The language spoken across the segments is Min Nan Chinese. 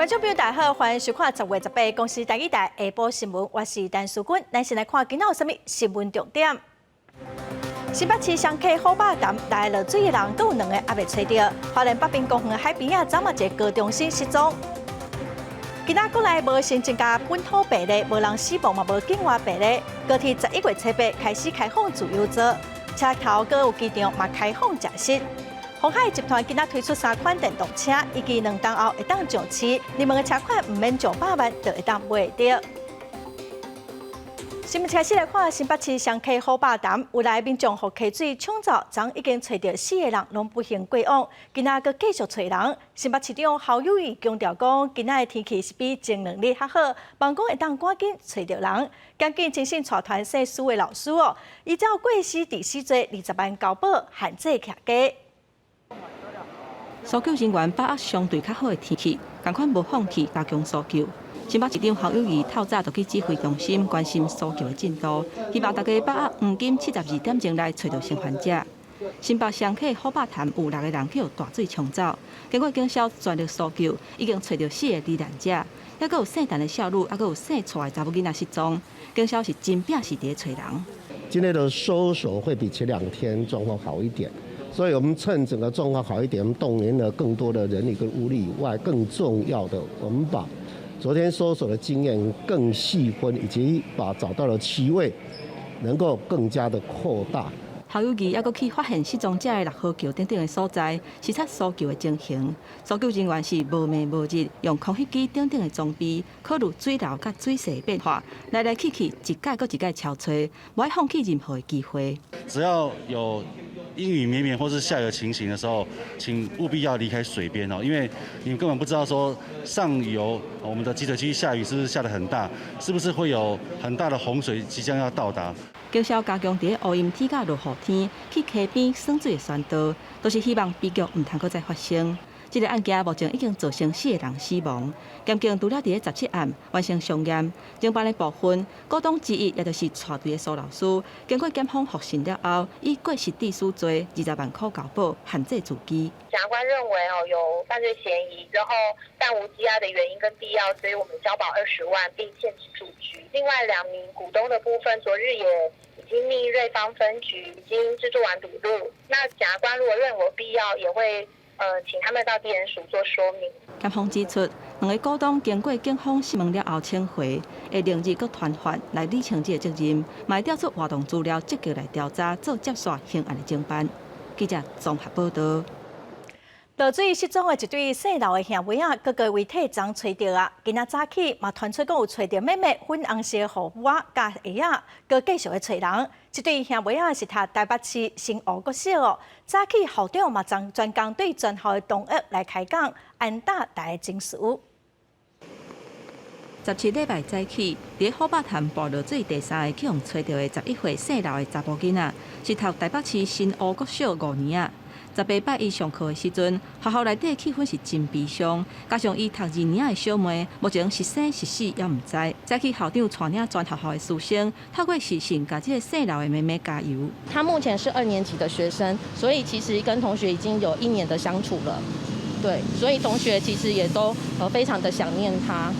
觀眾朋友大家好，歡迎收看10月18公視台語台下晡新聞，我是陳淑君。咱先來看今仔有啥物新聞重點。新北市雙溪虎霸潭來落水的人，閣有兩個猶未揣著。花蓮北濱公園的海邊仔，昨嘛一個高中生失蹤。今仔國內無新增加本土病例，無人死亡嘛，無境外病例。高鐵11月7日開始開放自由座，車頭閣有機場嘛開放食食。鴻海集團今仔推出三款電動車，預計2冬後會當上市。入門的車款毋免900萬就會當買得著。新聞開始來看新北市雙溪虎霸潭，有來民眾予溪水沖走，昨已經揣著四個人攏不幸過往，今仔閣繼續揣人。新北市長侯友宜強調講，今仔的天氣是比前兩日較好，望講會當趕緊揣著人。檢警偵訊帶團姓蘇的老師哦，依照過失致死罪20萬交保，限制徛家。搜救人員把握相對較好的天氣，仝款無放棄加強搜救。新北市長侯友宜透早就去指揮中心關心搜救的進度，希望大家把握黃金72點鐘內揣著生還者。新北雙溪虎霸潭有六個人去予大水沖走，經過警消全力搜救，已經揣著四個罹難者，猶閣有姓陳的少女，猶閣有姓蔡的查某囡仔失蹤。警消是真拚勢佇揣人。今天的搜索會比前兩天狀況好一點。所以我們趁整個狀況好一點，我們動員了更多的人力跟物力以外，更重要的，我們把昨天搜索的經驗更細分，以及把找到的區位能夠更加的擴大。侯友宜猶閣去發現失蹤者的六號橋等等的所在，視察搜救的情形。搜救人員是無暝無日，用空翕機等等的裝備，考慮水流佮水勢變化，來來去去一擺閣一擺敲揣，無愛放棄任何的機會。只要有陰雨綿綿或是下雨的情形的時候，請務必要離開水邊哦，因為你根本不知道說上游我們的集水區下雨是不是下得很大，是不是會有很大的洪水即將要到達。警消加強佇烏陰天佮落雨天去溪邊耍水的宣導，都是希望悲劇毋通閣再發生。這個案件目前已經造成四個人死亡。檢警除了佇17暗完成相驗偵辦的部分，股東之一，也就是帶隊的蘇老師，經過檢方複訊了後，以過失致死罪20萬箍交保，限制住居。檢察官認為哦有犯罪嫌疑之後，但無羈押的原因跟必要，所以我們交保20萬並限制住居。另外兩名股東的部分，昨日也已經密瑞芳分局已經製作完筆錄。那檢察官如果認為必要，也會請他們到地檢署做說明。檢方指出，兩个股東經過警方訊問了後請回，會另日閣傳喚來理清這个責任，嘛會調出活動資料積極來調查，做接續刑案的偵辦。記者綜合報導。落水失蹤的一對姓劉的兄妹仔，哥哥遺體昨揣著啊！今仔早起嘛傳出講有揣著妹妹粉紅色護襪佮鞋仔，閣繼續咧揣人。這對兄妹仔是讀台北市新湖國小哦。早起校長嘛專專工對全校的同學來開講，安撫大家情緒。17禮拜早起，佇虎霸潭跋落水第三个去予揣著的11歲姓劉的查埔囡仔，是讀台北市新湖國小五年仔。18拜一上課的時陣，學校內底氣氛是真悲傷，加上伊讀二年仔的小妹，目前是生是死猶毋知。早起校長帶領全學校的師生，透過視訊，共這个姓劉的妹妹加油。他目前是二年級的學生，所以其實跟同學已經有一年的相處了。對，所以同學其實也都非常的想念他。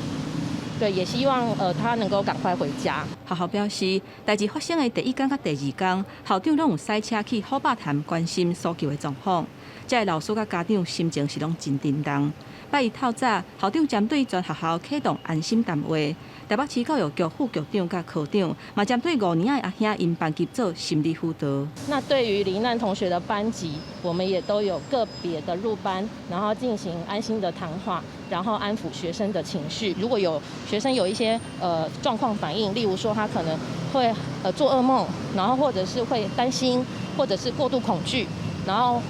對，也希望他能夠趕快回家。學校表示，代誌發生的第一工佮第二工，校長攏有駛車去虎霸潭關心搜救的狀況。這个老師佮家長心情是攏真沉重。拜一透早，校長針對全學校啟動安心談話。台北市教育局副局長佮科長嘛針對五年仔的阿兄𪜶班級做心理輔導。那對於罹難同學的班級，我們也都有個別的入班，然後進行安心的談話，然後安撫學生的情緒。如果有學生有一些狀況反應，例如說他可能會做噩夢，然後或者是會擔心，或者是過度恐懼，然後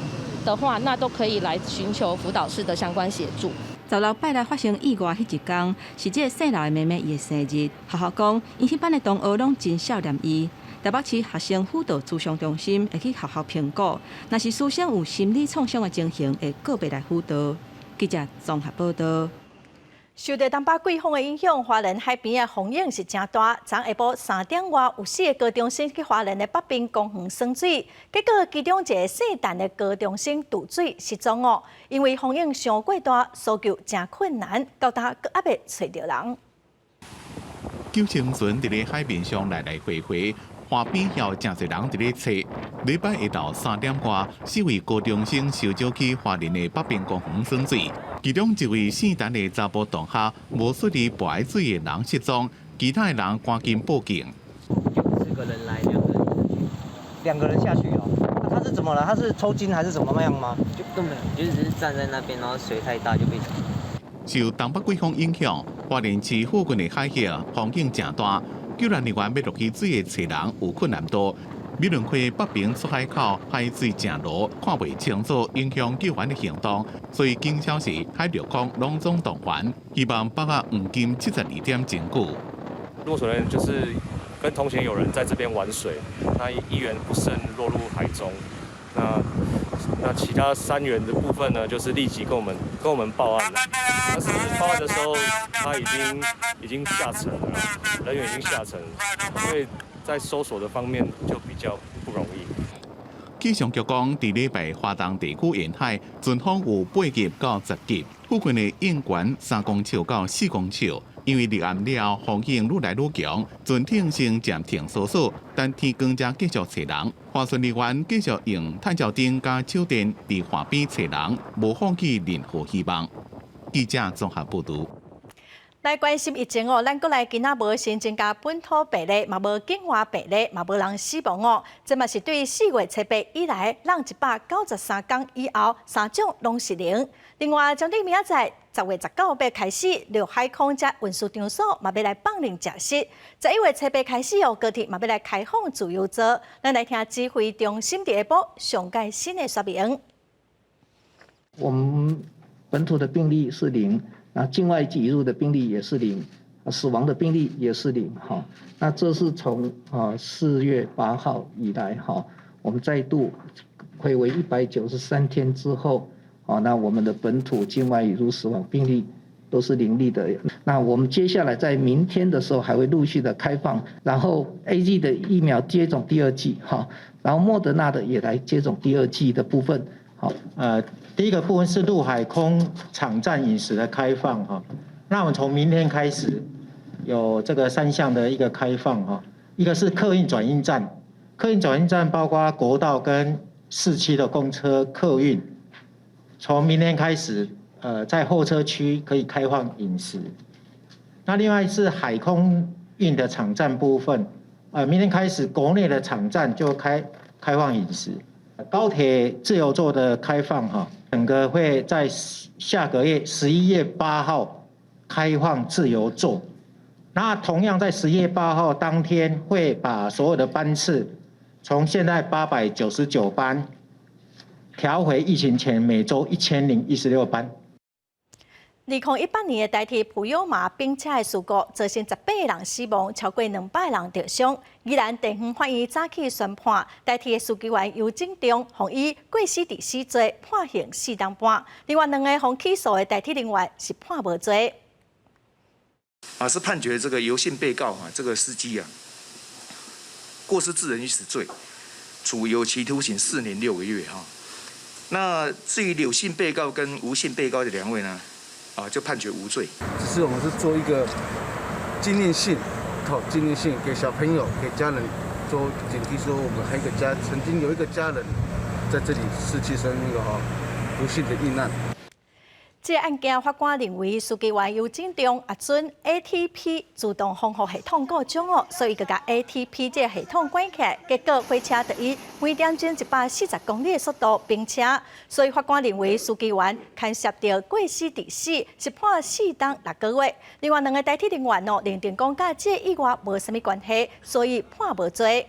的話，那都可以來尋求輔導室的相關協助。16拜來發生意外彼一工，是這个姓劉的妹妹伊的生日。學校講，𪜶彼班的同學攏真少念伊。台北市學生輔導諮商中心會去學校評估，若是師生有心理創傷的情形，會個別來輔導。記者綜合報導。受著東北季風的影響，花蓮海邊的風湧是誠大。昨下晡3點外，有四个高中生去花蓮的北濱公園耍水，結果其中一个姓陳的高中生墜水失蹤哦。因為風湧傷過大，搜救誠困難，到今閣猶未揣著人。救生船佇咧海面上來來回回，岸邊有誠濟人佇咧揣。禮拜下晝3點外，四位高中生受招去花蓮的北濱公園耍水。其中一位姓陳的查埔同學無注意跋水的人失蹤，其他的人趕緊報警。四個人來，兩個人下去，兩個人下去哦。那他是怎麼了？他是抽筋還是怎麼樣嗎？就都沒有，就只是站在那邊，然後水太大就被沖。受東北季風影響，花蓮市附近的海域風湧誠大，救援人員欲落去水下揣人有困難度。美崙溪北爿出海口海水誠濁，看袂清楚，影響救援的行動。所以警消時海陸空攏總動員，希望把握黃金72點鐘久。落水人就是跟同行有人在這邊玩水，那一員不慎落入海中。那其他三員的部分呢，就是立即跟我們報案了。但是報案的時候，他已經下沉了，人員已經下沉，所以在搜索的方面就比較不容易。氣象局講，佇禮拜花東地區沿海，陣風有8級到10級，附近的湧懸3公尺到4公尺。因為離岸了後，風湧愈來愈強，船艇先暫停搜索，等天光才繼續揣人。帆船人員繼續用探照燈佮手電佇岸邊揣人，無放棄任何希望。記者綜合報導。來關心疫情哦，咱國內今仔無新增加本土病例，嘛無境外病例，嘛無人死亡哦。這嘛是對4月初8以來，咱193天以後，三種攏是零。另外，針對明仔載10月19欲開始，陸海空遮運輸場所嘛欲來放任食肆。11月初8開始哦，高鐵嘛欲來開放自由座。咱來聽指揮中心佇下晡上蓋新的說明。我們本土的病例是零。那境外移入的病例也是零，死亡的病例也是零，哈。那這是從4月8號以來，哈，我們再度睽違193天之後，那我們的本土、境外移入、死亡病例都是零例的。那我們接下來在明天的時候還會陸續的開放，然後 AZ 的疫苗接種第二劑，哈，然後莫德納的也來接種第二劑的部分，好，第一個部分是陸海空場站飲食的開放哈，那我們從明天開始有這個三項的一個開放哈，一個是客運轉運站，客運轉運站包括國道跟市區的公車客運，從明天開始，在候車區可以開放飲食。那另外是海空運的場站部分，明天開始國內的場站就開放飲食。高鐵自由座的開放哈，整個會在下個月11月8號開放自由座。那同樣在11月8號當天，會把所有的班次從現在899班調回疫情前每週1016班。2018年的台鐵普悠瑪冰車的事故，造成18個人死亡，超過200人著傷。宜蘭地方法院早起宣判，台鐵的書記員游正中，予以過失致死罪判刑4冬半。另外兩个予起訴的台鐵人員是判無罪。啊，是判決這個游姓被告啊，這個司機啊，過失致人於死罪，處有期徒刑4年6個月哈。那至於柳姓被告跟吳姓被告的兩位呢？啊，就判決無罪。只是我們是做一個紀念性，好紀念性，給小朋友、給家人做警惕，說我們還有一個家，曾經有一個家人在這裡失去生命的哈，不幸的遇難。這個案件法官認為，書記員游正中阿准 ATP 自動防護系統故障哦，所以佮共 ATP 這個系統關起來，結果火車就以每點鐘140公里的速度冰車，所以法官認為書記員牽涉著過失致死，是判4冬6個月。另外兩个台鐵人員哦，認定講佮這個意外無啥物關係，所以判無罪。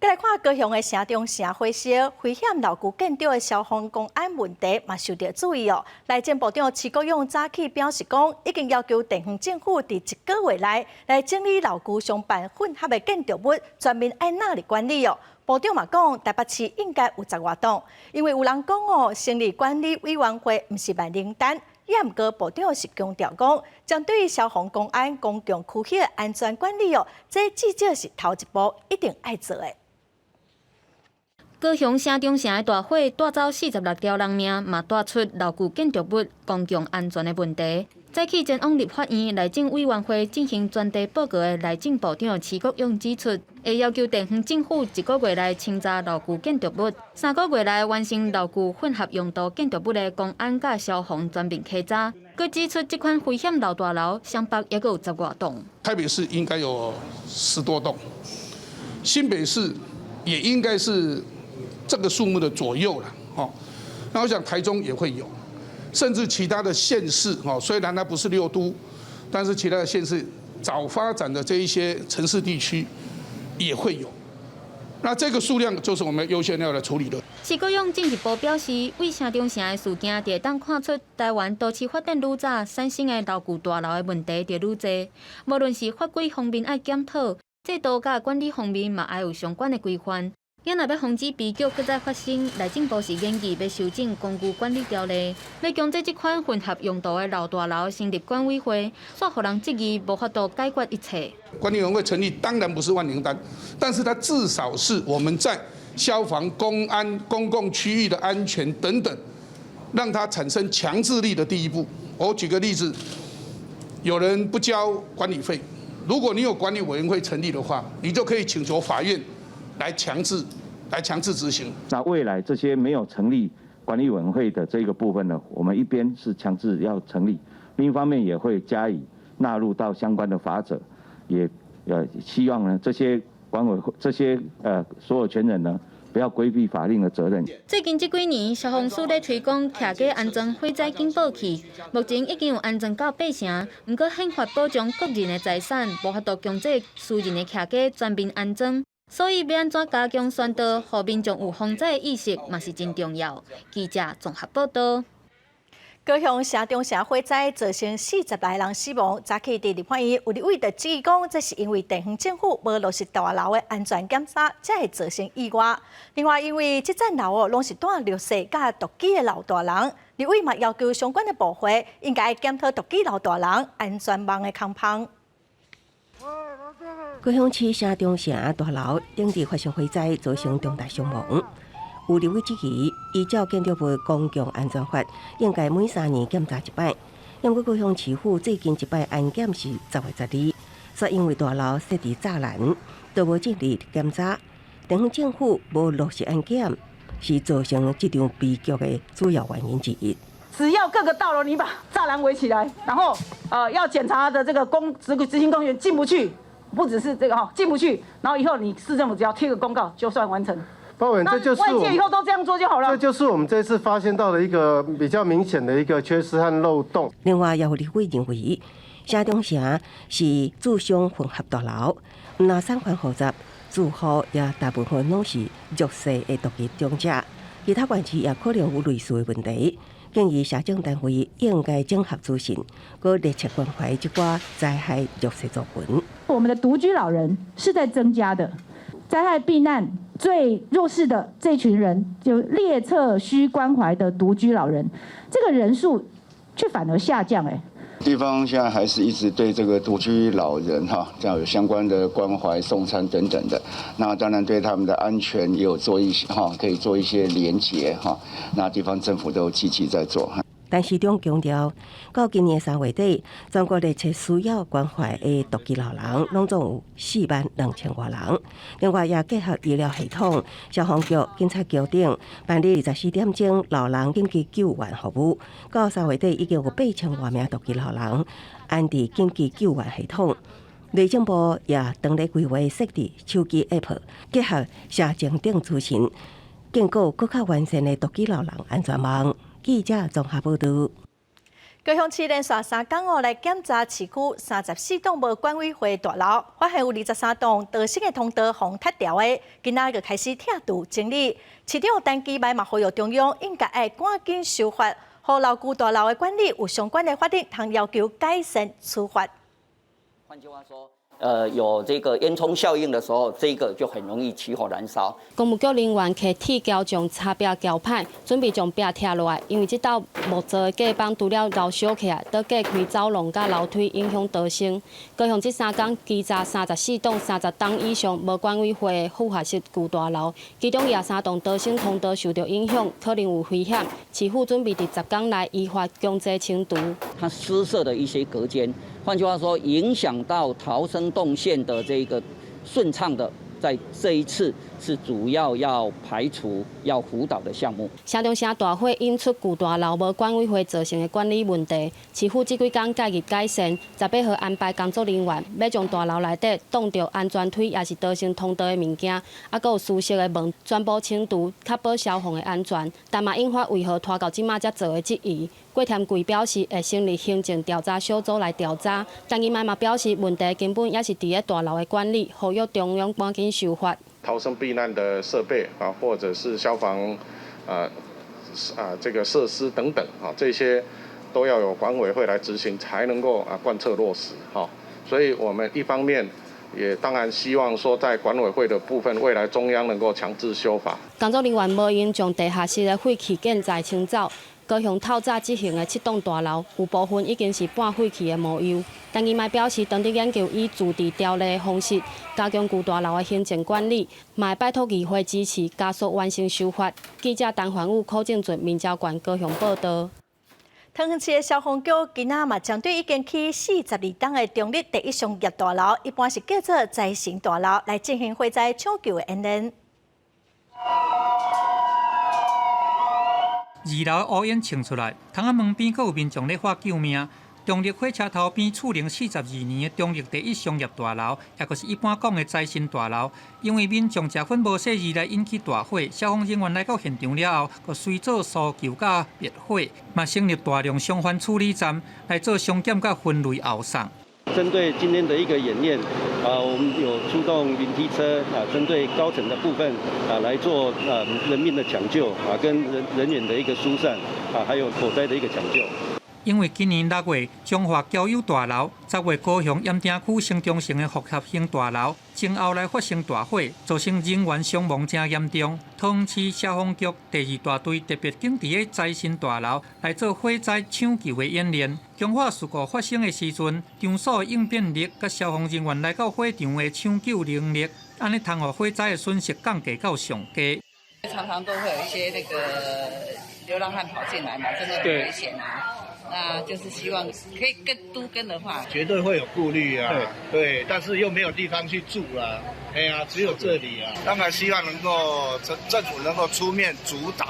閣來看高雄的城中城火燒，危險老舊建築的消防公安問題嘛受著注意哦。內政部長徐國勇早起表示講，已經要求地方政府佇一個月內來整理老舊商辦混合的建築物，全面愛納入管理哦。部長嘛講，台北市應該有十外棟，因為有人講哦，成立管理委員會毋是萬靈丹。也毋過部長是強調講，針對消防、公安、公共區域的安全管理哦，這至少是頭一步，一定愛做的。高雄城中城的大火帶走46條人命，嘛帶出樓宇建築物公共安全的問題。早起前往立法院內政委員會進行專題報告的內政部長徐國勇指出，會要求地方政府一個月內清查樓宇建築物，3個月內完成樓宇混合用途建築物的公安佮消防全面稽查。閣指出，這款危險老大樓，雙北猶閣有十外棟。台北市應該有10多棟，新北市也應該是這個數目的左右了，哦，那我想台中也會有，甚至其他的縣市，哦，雖然它不是六都，但是其他的縣市早發展的這一些城市地區也會有，那這個數量就是我們優先要來處理的。徐國勇進一步表示，對城中城的事件，就會當看出台灣都市發展愈早產生的樓宇大樓的問題就愈濟，無論是法規方面愛檢討，制度佮管理方面嘛愛有相關的規範。若欲防止悲劇閣再發生，內政部是研議欲修正公寓管理條例，欲強制這款混合用途的老大樓成立管委會，煞予人質疑無法度解決一切。管理委員會成立當然不是萬靈丹，但是它至少是我們在消防、公安、公共區域的安全等等，讓它產生強制力的第一步。我舉個例子，有人不交管理費，如果你有管理委員會成立的話，你就可以請求法院來強制執行。那未來這些沒有成立管理委員會的這個部分呢，我們一邊是強制要成立，另一方面也會加以納入到相關的罰則，也希望呢這些管委會這些所有權人呢，不要規避法令的責任。最近這幾年，消防署咧推廣徛家安裝火災警報器，目前已經有安裝到八成。毋過憲法保障個人的財產，無法度強制私人的徛家全面安裝。所以欲按怎加強宣導，予民眾有防災意識，嘛是真重要。記者綜合報道。高雄城中城火災造成40來人死亡，早起佇立法院有立委就質疑講，這是因為地方政府無落實大樓的安全檢查，才會造成意外。另外，因為這層樓哦，攏是住弱勢佮獨居的老大人，立委嘛要求相關的部會應該檢討獨居老大人安全網的空縫。高雄市城中城大樓頂日發生火災，造成重大傷亡。有立委質疑，依照建築物公共安全法，應該每3年檢查一擺。毋過高雄市府最近一擺安檢是10月12，煞因為大樓設置柵欄，都無進入檢查。地方政府無落實安檢，是造成這場悲劇的主要原因之一。只要各個大樓你把柵欄圍起來，然後要檢查的這個公執執行公員進不去。不只是這個哈進不去，然後以後你市政府只要貼個公告就算完成。包委，這就是外界以後都這樣做就好了。這就是我們這次發現到的一個比較明顯的一個缺失和漏洞。另外，也有立委認為，城中城是住商混合大樓，毋但產權複雜，住戶也大部分攏是弱勢的獨居長者，其他縣市也可能有類似的問題。建議社政單位應該整合資訊，閣熱切關懷這寡災害弱勢族群。我們的獨居老人是在增加的，災害避難最弱勢的這群人，就列冊需關懷的獨居老人，這個人數卻反而下降。誒，地方現在還是一直對這個獨居老人哈，這樣有相關的關懷、送餐等等的。那當然對他們的安全也有做一些哈，可以做一些連結哈。那地方政府都積極在做。陳市長強調，到今年3月底，全國列冊需要關懷的獨居老人，攏總有4萬2千外人。另外，也結合醫療系統、消防局、警察局等，辦理24點鐘老人緊急救援服務。到3月底，已經有8000外名獨居老人安置緊急救援系統。內政部也當咧規劃設置手機 App，結合社政等資訊，建構閣較完善的獨居老人安全網。記者綜合報道。高雄市連續3工哦來檢查市區34棟無管委會大樓，發現有23棟逃生的通道予拆掉的，今仔就開始拆除整理。市長陳其邁嘛呼籲中央應該愛趕緊修法，予老舊大樓的管理有相關的法律，通要求改善處罰。換句話說。有這個煙囪效應的時候，這個就很容易起火燃燒。公務局人員提鐵鉤將柴壁撬歹，準備將壁拆落來，因為這道木造的隔板除了𠢕燒起來，閣隔開走廊佮樓梯，影響逃生。高雄這三工機炸34棟30棟以上無管委會的複合式舊大樓，其中23棟逃生通道受著影響，可能有危險。市府準備佇10工內依法強制清除。它私設的一些隔間。換句話說，影響到逃生動線的這個順暢的，在這一次是主要要排除、要輔導的項目。城中城大火引出舊大樓無管委會造成的管理問題，市府這幾工介入改善，18號安排工作人員欲將大樓內底擋著安全梯，抑是逃生通道的物件，猶閣有私設的門，全部清除，確保消防的安全。但嘛引發為何拖到這馬才做的質疑。郭添貴表示會成立行政調查小組來調查，陳其邁嘛表示問題根本猶是佇咧大樓的管理，呼籲中央趕緊修法。逃生避難的設備啊，或者是消防這個設施等等啊，這些都要有管委會來執行，才能夠貫徹落實。哈，所以我們一方面也當然希望說，在管委會的部分，未來中央能夠強制修法。工作人員無閒將地下室的廢棄建材清走。高雄透早執行的七棟大樓，有部分已經是半廢棄的模樣。陳其邁表示，當佇研究以自治條例的方式加強舊大樓的行政管理，嘛會拜託議會支持，加速完成修法。記者陳凡武、柯正俊、民焦縣高雄報導。桃園市的消防局今仔嘛針對已經起42冬的中壢第一商業大樓，一般是叫做財神大樓，來進行火災搶救的演練。二樓烏煙衝出來，窗仔門邊閣有民眾咧喊救命。中壢火車頭邊厝齡42年的中壢第一商業大樓，抑閣是一般講的財神大樓，因為民眾食薰無細膩來引起大火，消防人員來到現場了後，閣隨做搜救佮滅火，嘛成立大量傷患處理站來做傷檢佮分類後送。針對今天的一個演練，啊，我們有出動雲梯車啊，針對高層的部分啊來做人命的搶救啊，跟人員的一個疏散啊，還有火災的一個搶救。因為今年6月，彰化郊遊大樓、10月高雄鹽埕區城中城的複合型大樓，前後來發生大火，造成人員傷亡誠嚴重。桃園市消防局第二大隊特別緊佇咧財神大樓來做火災搶救的演練。強化事故發生的時陣，場所應變力佮消防人員來到火場的搶救能力，按呢通予火災的損失降低到上低。常常都會有一些那個流浪漢跑進來嘛，真的很危險啊。那就是希望可以跟都更的話，絕對會有顧慮啊，對，但是又沒有地方去住啦，哎呀，只有這裡啊。當然希望能夠政府能夠出面主導，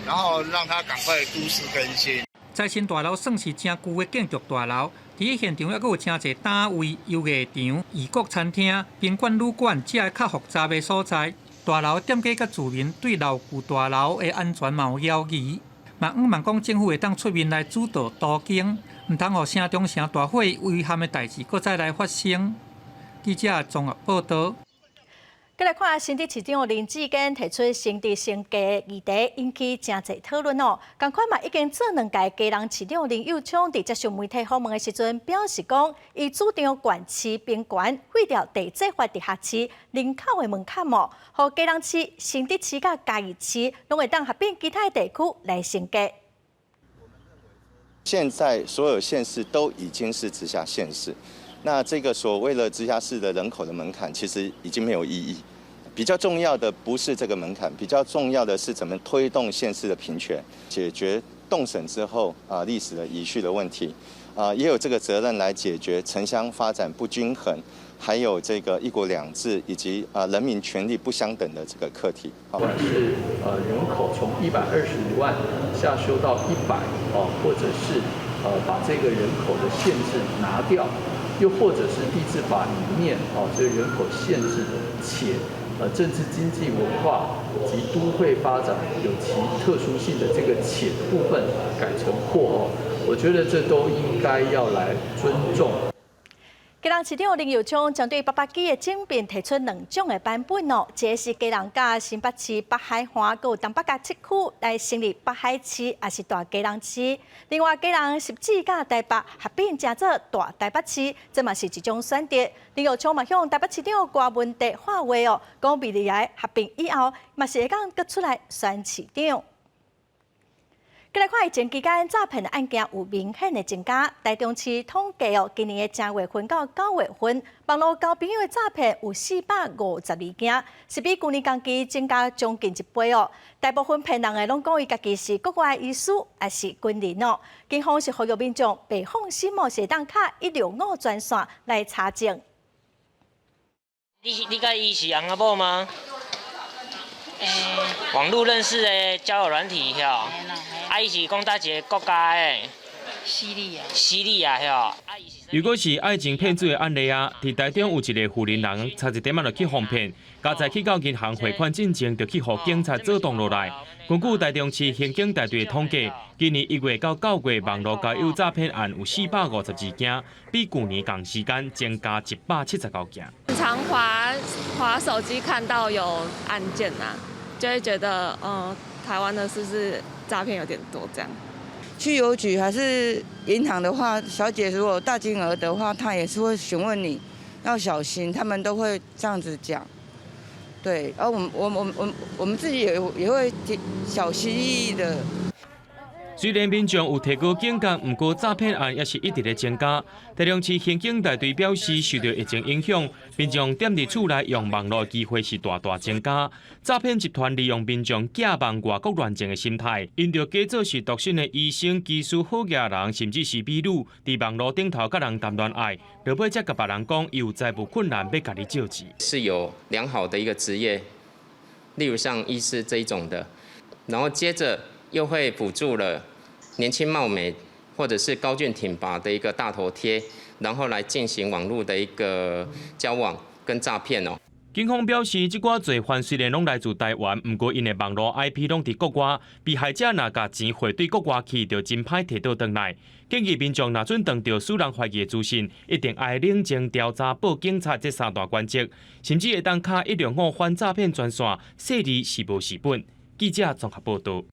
然後讓他趕快都市更新。財神大樓算是誠舊的建築大樓，佇現場猶閣有誠濟單位、遊藝場、異國餐廳、賓館旅館這較複雜的所在。大樓店家佮住民對老舊大樓的安全嘛有猶疑。嘛，向望講政府會當出面來主導都更，毋通予城中城大火遺憾的代誌閣再來發生。記者綜合報導。閣來看新竹市長林智堅提出新竹成家議題，引起誠濟討論哦。仝款嘛已經做兩屆基隆市長林右昌佇接受媒體訪問的時陣，表示講，伊主張縣市平權，廢掉地制法直轄市人口的門檻哦，予基隆市、新竹市佮嘉義市攏會當合併其他地區來成家。現在所有縣市都已經是直轄縣市，那這個所謂的直轄市的人口的門檻，其實已經沒有意義。比較重要的不是這個門檻，比較重要的是怎麼推動縣市的平權，解決凍省之後啊歷史的遺緒的問題，啊也有這個責任來解決城鄉發展不均衡，還有這個一國兩制以及啊人民權利不相等的這個課題。不管是人口從125萬下修到100哦，或者是把這個人口的限制拿掉，又或者是地制法裡面哦這個人口限制的且政治、經濟、文化及都會發展有其特殊性的這個且的部分改成或哦，我覺得這都應該要來尊重。基隆市長林右昌針對八百基的整併提出兩種的版本哦，一个是基隆佮新北市北海岸，閣有東北角七區來成立北海市，抑是大基隆市。另外，基隆汐止佮台北合併成做大台北市，這嘛是一種選擇。林右昌嘛向台北市長柯文哲喊話哦，講未來合併以後，嘛是會當閣出來選市長。閣來看疫情期間詐騙的案件有明顯的增加。台中市統計哦，今年的正月份到九月份，網路交朋友的詐騙有452件，是比舊年同期增加將近一倍哦。大部分騙人的攏講伊家己是國外醫師，抑是軍人哦。警方是呼籲民眾袂放心哦，是會當敲165專線來查證。你佮伊是翁仔某嗎？網路認識的交友軟體遐，啊，伊是講佗一个國家的？敘利亞。敘利亞遐。如果是愛情騙子的案例啊，佇台中有一个婦人人，差一點仔就去予騙，佳哉去到銀行匯款進前，就去予警察做擋落來。根據台中市刑警大隊的統計，今年1月到9月，網路交友詐騙案有452件，比舊年仝時間增加179件。常滑滑手機看到有案件啊，就會覺得，台灣的是不是詐騙有點多這樣？去郵局還是銀行的話，小姐如果大金額的話，她也是會詢問你要小心，他們都會這樣子講。對，而我們自己也會小心翼翼的。雖然民眾有提高警覺，毋過詐騙案也是一直咧增加。台中市刑警大隊表示，受著疫情影響，民眾踮佇厝內用網路機會是大大增加。詐騙集團利用民眾寄望外國戀情的心態，𪜶著假做是獨身的醫生、技師、好額人，甚至是美女，佇網路頂頭佮人談戀愛，落尾才共別人講伊有財務困難，欲共你借錢。是有良好的一個職業，例如像醫師這一種的，然後接着又會補助了年輕貌美或者是高俊挺拔的一個大頭貼，然後來進行網絡的一個交往跟詐騙哦。警方表示，這寡罪犯雖然攏來自台灣，毋過𪜶的網路 IP 攏佇國外，被害者若共錢匯對國外去，就真歹提倒轉來。建議民眾若準碰著使人懷疑的資訊，一定愛冷靜調查、報警察這三大原則，甚至會當敲165反詐騙專線，細膩是無蝕本。記者綜合報導。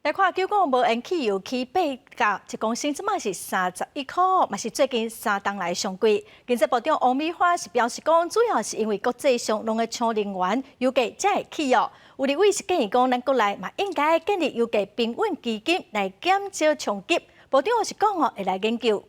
來看九股無煙汽油起8角，一公升這擺是31箍，嘛是最近3冬來上貴。經濟部長王美花是表示講，主要是因為國際上攏咧搶能源，油價才會起哦。有立委是建議講，咱國內嘛應該建立油價平穩基金來減少衝擊。部長是講哦，會來研究。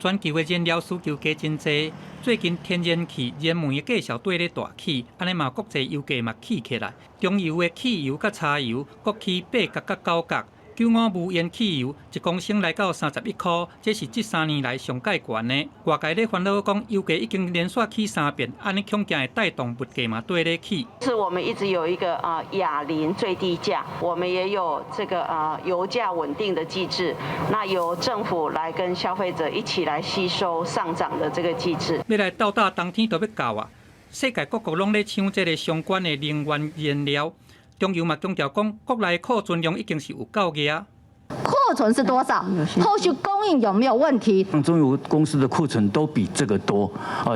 全球的燃料需求加真濟，最近天然氣、燃煤的價數綴咧大起，按呢嘛國際油價嘛起起來。中油的汽油佮柴油閣起8角佮9角，九五無煙汽油一公升來到31箍，這是這3年來上蓋懸的。外界咧煩惱講，油價已經連續起三遍，按呢恐驚會帶動物價嘛綴咧起。是我們一直有一個啊亞零最低價，我們也有這個啊油價穩定的機制，那由政府來跟消費者一起來吸收上漲的這個機制。欲來鬥膽冬天就欲到啊！世界各國攏咧搶這个相關的能源燃料，中油嘛強調講，國內庫存量已經是有夠額。庫存是多少？後續供應有沒有問題？中油公司的庫存都比這個多，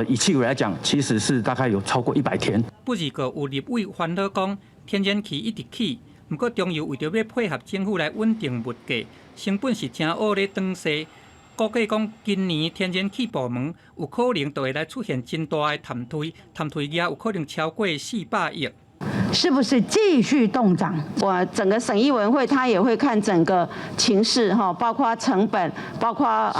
以汽油來講，其實是大概有超過100天。不過有立委煩惱講，天然氣一直起，毋過中油為著欲配合政府來穩定物價，成本是誠烏咧轉勢。估計講，今年天然氣部門有可能就會來出現真大的探推，探推額有可能超過400億。是不是繼續凍漲？我整個審議委員會，他也會看整個情勢哈，包括成本，包括客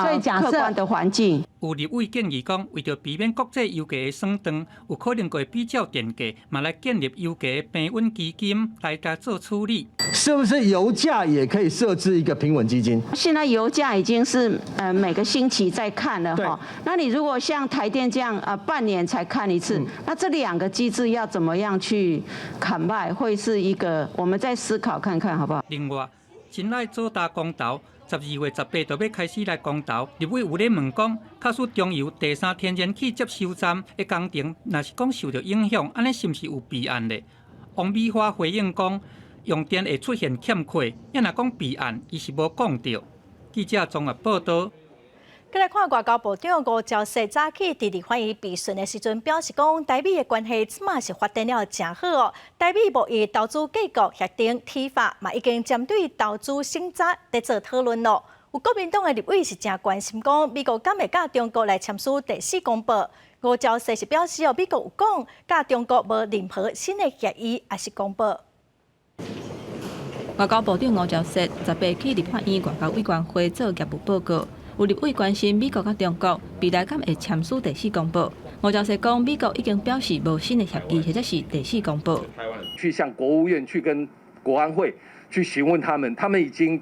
觀的環境。有立委建議講，為著避免國際油價的損斷，有可能會比照電價，嘛來建立油價平穩基金來共做處理。是不是油價也可以設置一個平穩基金？現在油價已經是每個星期在看了哈。那你如果像台電這樣半年才看一次，那這兩個機制要怎麼樣去 combine，會是一個我們再思考看看，好不好？另外，真愛做大公投。12月18就欲開始來公投，立委有咧問講，假使中油第三天然氣接收站的工程，若是講受著影響，按呢是毋是有備案咧？王美花回應講，用電會出現欠缺，抑若講備案，伊是無講著。記者綜合報導。來看外交部長吳釗燮早起佇立法院備詢的時陣，表示講台美的關係這馬是發展了誠好哦。台美貿易投資計劃協定 TIFA 嘛已經針對投資審查佇做討論咯。有國民黨的立委是誠關心講，美國敢會佮中國來簽署第四公報？吳釗燮是表示哦，美國有講佮中國無任何新的協議抑是公報。外交部長吳釗燮18去立法院外交委員會做業務報告。有立委關心美國佮中國未來敢會簽署第四公報，吳釗燮講美國已經表示無新的協議或者是第四公報。去向國務院去跟國安會去詢問他們，他們已經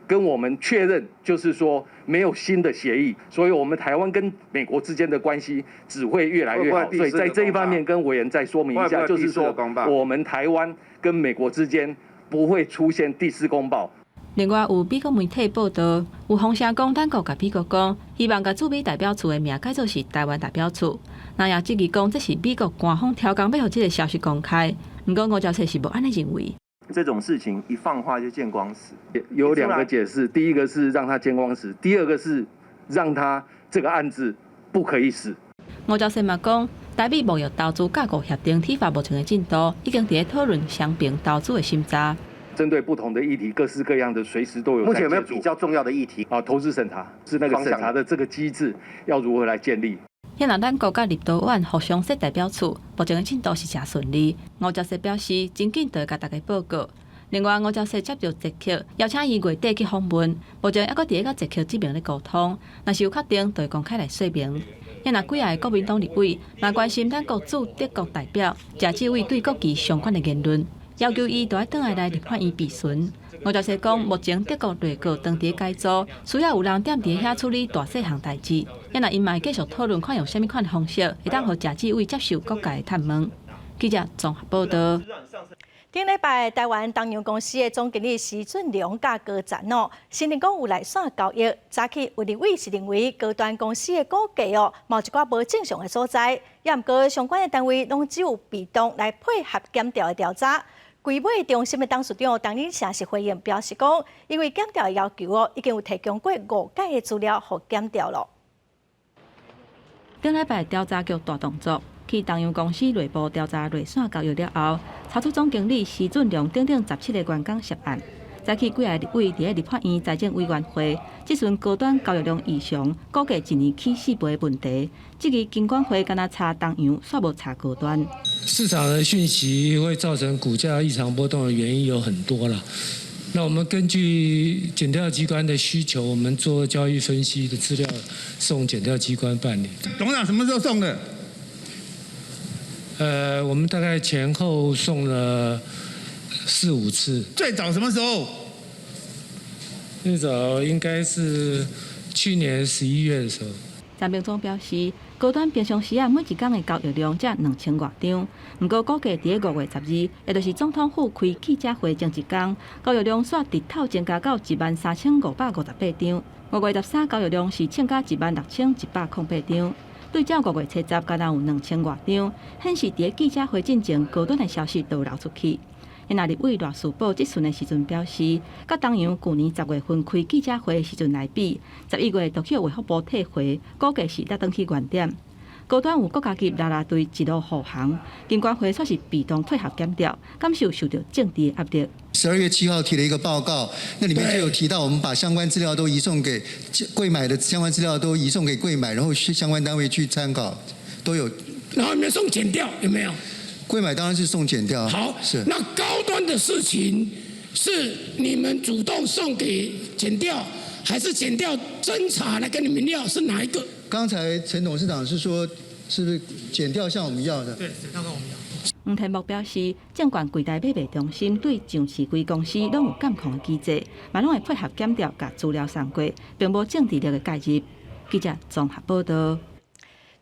跟我們確認，就是說沒有新的協議，所以我們台灣跟美國之間的關係只會越來越好。所以在這一方面跟委員再說明一下，就是說我們台灣跟美國之間不會出現第四公報。另外，有美國媒體報道，有風聲講，咱國共美國講，希望共駐美代表處的名改做是台灣代表處。那也質疑講，這是美國官方刁工欲予這个消息公開。毋過，吳釗燮是無按呢認為。這種事情一放話就見光死。有兩個解釋，第一個是讓他見光死，第二個是讓他這個案子不可以死。吳釗燮嘛講，台美貿易投資架構協定 TIFA 目前的進度，已經佇咧討論雙邊投資的審查。針對不同的議題，各式各樣的，隨時都有。目前有沒有比較重要的議題？啊，投資審查是那個審查的這個機制要如何來建立？現在咱國佮立陶宛互相設代表處，目前的進度是誠順利。吳釗燮表示，真緊就會共大家報告。另外，吳釗燮接著捷克邀請伊月底去訪問，目前猶閣佇咧佮捷克這邊咧溝通，若是有確定，就會公開來說明。現在幾个國民黨立委嘛關心咱國駐德國代表謝志偉對國旗相關的言論。要求伊著愛轉來來立法院備詢。吳釗燮講，目前德國內閣當佇改組，需要有人踮佇遐處理大細項代誌。現在𪜶嘛會繼續討論，看用啥物款的方式，會當予謝志偉接受各界的探問。記者綜合報道。頂禮拜，台灣東洋公司的總經理施俊良佮高層哦，承認講有內線交易。早起有立委是認為高端公司的股價哦，有一寡無正常的所在，也毋過相關的單位攏只有被動來配合檢調的調查。櫃買中心的董事長陳永成是回應表示講，因為檢調的要求哦，已經有提供過五屆的資料予檢調咯。頂禮拜調查局大動作，去東洋公司內部調查內線交易了後，查出總經理施俊良等等17個員工涉案。早起幾个立委佇咧立法院財政委員會質詢高端交易量異常，股價一年起四倍的問題，質疑金管會干焦查東洋，煞無查高端。市場的訊息會造成股價異常波動的原因有很多啦。那我們根據檢調機關的需求，我們做交易分析的資料送檢調機關辦理。董事長什麼時候送的？我們大概前後送了四五次。最早什麼時候？最早應該是去年11月的時候。陳明忠表示，高端平常時啊，每一工的交易量才2000外張，毋過股價佇咧5月12，也就是總統府開記者會前一工，交易量煞直透增加到13,558張。5月13交易量是增加16,108張，對照5月70，干焦有2000外張，顯示佇咧記者會進前，高端的消息都有流出去。那立委賴士葆質詢的時陣表示，佮東洋舊年10月份開記者會的時陣來比，11月就去衛福部退回，股價是落轉去原點。高端有國家級啦啦隊一路護航，金管會煞是被動配合檢調，感受受著政治壓力。 12月7號提了一個報告，那裡面就有提到，我們把相關資料都移送給櫃買的相關資料都移送給櫃買，然後相關單位去參考，都有。然後有沒有送檢調？有沒有？櫃買當然是送檢調。好，是。那高端的事情是你們主動送給檢調，還是檢調偵查來跟你們要？是哪一個？剛才陳董事長是說，是不是檢調向我們要的？對，檢調向我們要。黃天牧表示，證券櫃台買賣中心對上市櫃公司攏有監控的機制，嘛攏會配合檢調共資料送過，並無政治力的介入。記者綜合報道。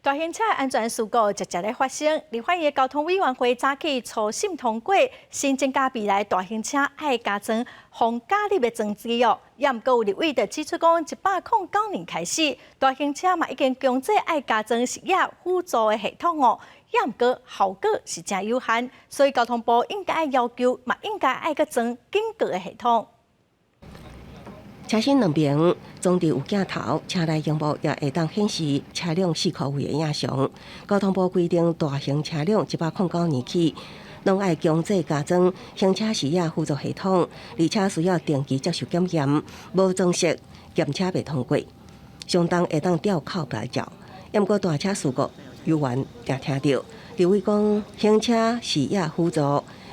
大型車安全事故捷捷咧發生，立法院交通委員會早起初審通過，新增加未來大型車愛加裝防駕入的裝置哦。也毋過有立委就指出講，109年開始，大型車嘛已經強制愛加裝視野輔助的系統哦。也毋過效果是誠有限，所以交通部應該愛要求，嘛應該愛閣裝警告的系統。車身兩邊裝置有鏡頭，車內螢幕也會當顯示車輛四箍圍的影像。交通部規定，大型車輛109年起，攏愛強制加裝行車視野輔助系統，而且需要定期接受檢驗，無裝設驗車袂通過。相當會當吊扣牌照。毋過大車事故猶原定聽著，立委講行車視野輔助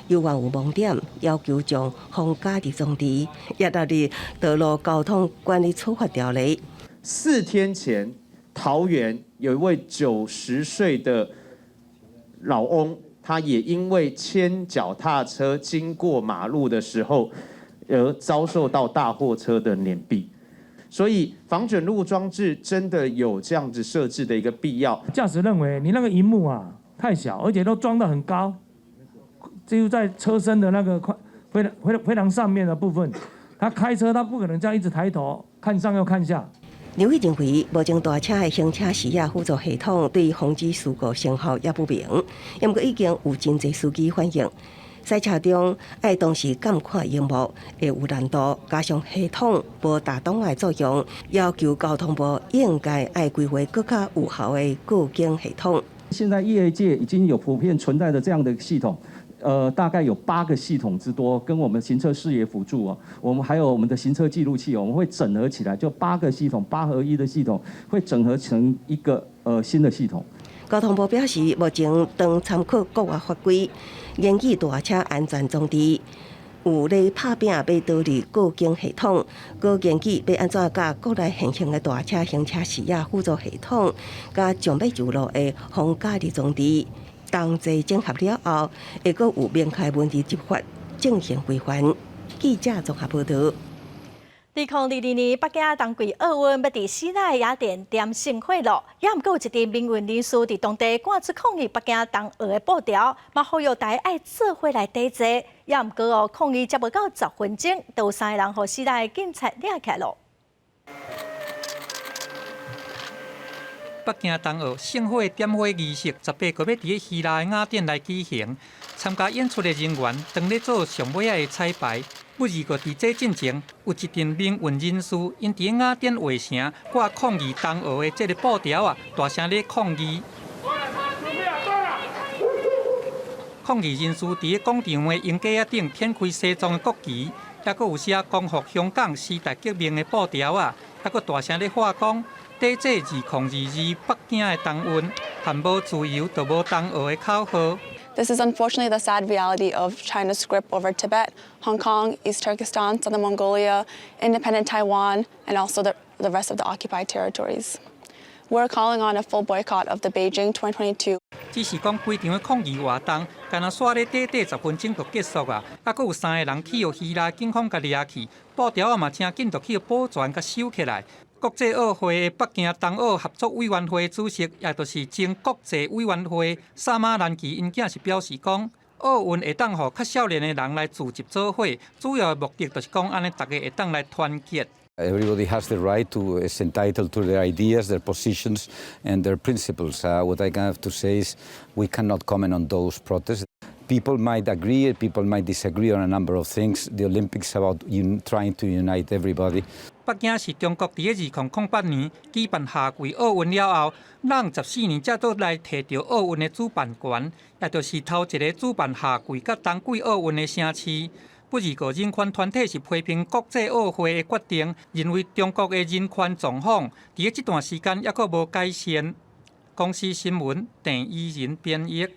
猶原有盲點，要求將防駕駛裝置也納入道路交通管理處罰條例。 4天前，桃園有一位90歲的老翁，他也因為牽腳踏車經過馬路的時候，而遭受到大貨車的碾斃。所以防捲入裝置真的有這樣子設置的一個必要。駕駛認為你那個螢幕啊太小，而且都裝得很高，就在車身的那個快非常非常非常上面的部分，他開車他不可能這樣一直抬頭看上又看下。劉委認為，目前大車的行車視野輔助系統對防止事故成效也不明，毋過已經有真濟司機反映，賽車中愛同時監看螢幕會有難度，加上系統無大擋礙作用，要求交通部應該愛規劃閣較有效的告警系統。現在業界已經有普遍存在的這樣的系統。大概有八個系統之多，跟我們行車視野輔助哦，我們還有我們的行車記錄器，我們會整合起來，就八個系統，八合一的系統，會整合成一個新的系統。交通部表示，目前當參考國外法規，研擬大車安全裝置，有咧拍拚欲導入告警系統，閣研擬欲按怎佮國內現行的大車行車視野輔助系統，佮將欲上路的防駕駛裝置。同齊整合了後，會閣有明確文字執法進行規範。記者綜合報導。2022年北京冬季奧運欲佇希臘雅典點聖火囉，也毋過有一陣民運人士佇當地掛出抗議北京冬奧的布條，嘛呼籲大家愛做伙來抵制。也毋過哦，抗議才無夠10分鐘，就有三个人予希臘的警察掠起來囉。北京冬奧聖火點火儀式18號欲佇咧希臘的雅典來舉行，參加演出的人員當咧做上尾仔的彩排。不過佇這進前，有一陣民運人士𪜶佇雅典衛城掛抗議冬奧的這个布條啊，大聲咧抗議。抗議人士佇咧廣場的鷹架仔頂掀開西藏的國旗，抑閣有寫光復香港時代革命的布條仔，抑閣大聲咧喊講抵制2022北京的冬運，含無自由就無冬奧的口號。 This is unfortunately the sad reality of China's grip over Tibet, Hong Kong, East Turkestan, Southern Mongolia, independent Taiwan, and also the rest of the occupied territories. We're calling on a full boycott of the Beijing 2022. 只是講規場的抗議活動，干焦煞咧短短10分鐘就結束啊！猶閣有三個人去予希臘警方共掠去，布條仔嘛誠緊就去保全共收起來。國際奧會的北京冬奧合作委員會主席，也就是前國際委員會薩馬蘭奇，𪜶囝是表示講，奧運會當予較少年的人來聚集做伙，主要的目的就是講按呢，逐家會當來團結。 Everybody has the right to is entitled to their ideas, their positions, and their principles. What I have to say is we cannot comment on those protests. People might agree, people might disagree on a number of things. The Olympics about trying to unite everybody. 北京是中國佇咧2008年舉辦夏季奧運了後，攏14年才閣來提著奧運的主辦權，也就是頭一个主辦夏季佮冬季奧運的城市。不過，人權團體是批評國際奧會的決定，認為中國的人權狀況佇咧這段時間猶閣無改善。公視新聞鄭怡仁編譯。